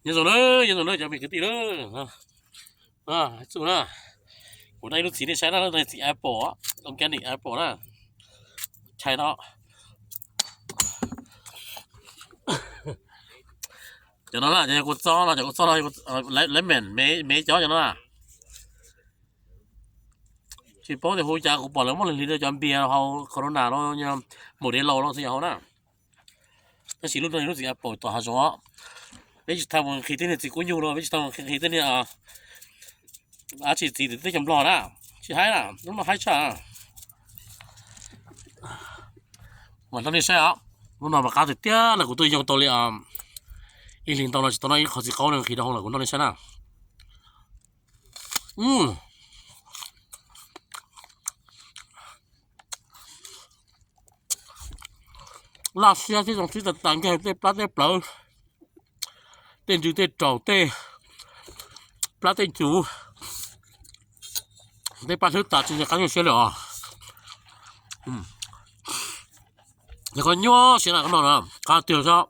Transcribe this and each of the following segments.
Nyob zoo na, nyob zoo na cov me kwv tij na. Txuj na, kuv noj ib lub txiv nej saib na, lub txiv apple, organic apple na. Chai no. Cov no na, cov kua txob no, cov kua txob no, lemon, me cov cov no na. Tsis paub tias hu cas kuv pom lawv muab hliv rau cov npias hauv corona no, mus dev laus no xwb yog hauv na. Tab sis lub no lub txiv apple tom hav zoov. Peb tsis tau mus nqhis tej niag txiv kub nyuj no, peb tsis tau mus nqhis tej niag dab tsi txiv teb chaws Nplog na. Tsis haib na, lub no haib tshaj. Mas nrog nej saib os, lub no mas qab tiag tiag na, kuv twb yoo tau li ib hlis ntau no tsis tau noj ib qho txiv qaub nqhis rau hauv lawm, kuv nrog nej saib na. Laj siab thiab zoo siab tas tas, nkag tej plab tej plawv, tej ntsws tej raum, tej plab tej ncuv, tej paj hlwb tas tsis nco qab nyuaj siab li os. Yog koj nyuaj siab na koj noj na, qab tiag xwb.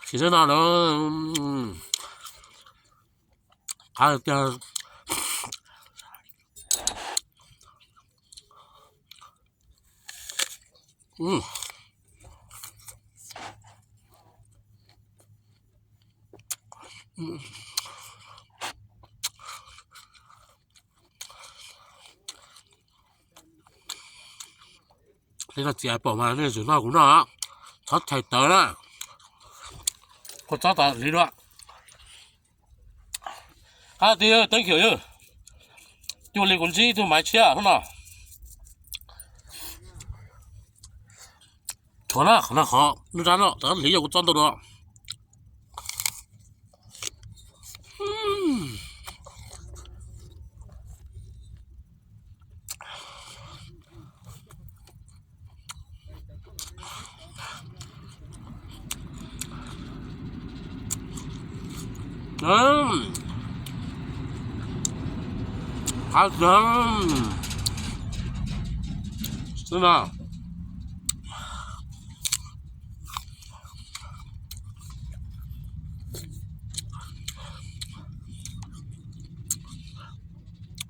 Sim xwb no na, qab tiag. Li no txiv apple mas nej tsum noj kuv noj, txhob chais tawv na. Kua txob tas li dua. Qab tiag, thank you. Cuag li kuv ntsib ib tug maiv tshiab hnub no. Qhov na, qhov na, qhov nruab nrab no rov hliv yog kuv txob ntau dua. Qab tiag xwb na.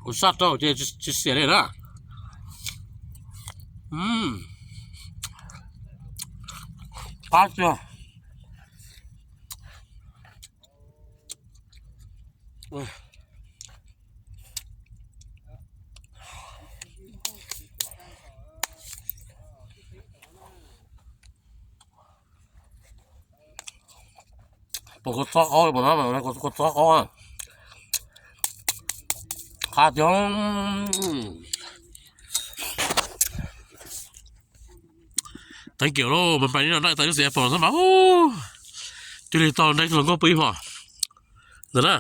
Kuv saj rau ces tsis xiam li na. Qab tiag. Pom kua txob qaub, pom no, kua txob qaub. Qab tiag. Thank you lauj, mas pais li no na, tas lub txiv apple xwb mas, cuag li tau nrog ib tug hluas nkauj pw ib hmos ntawd na.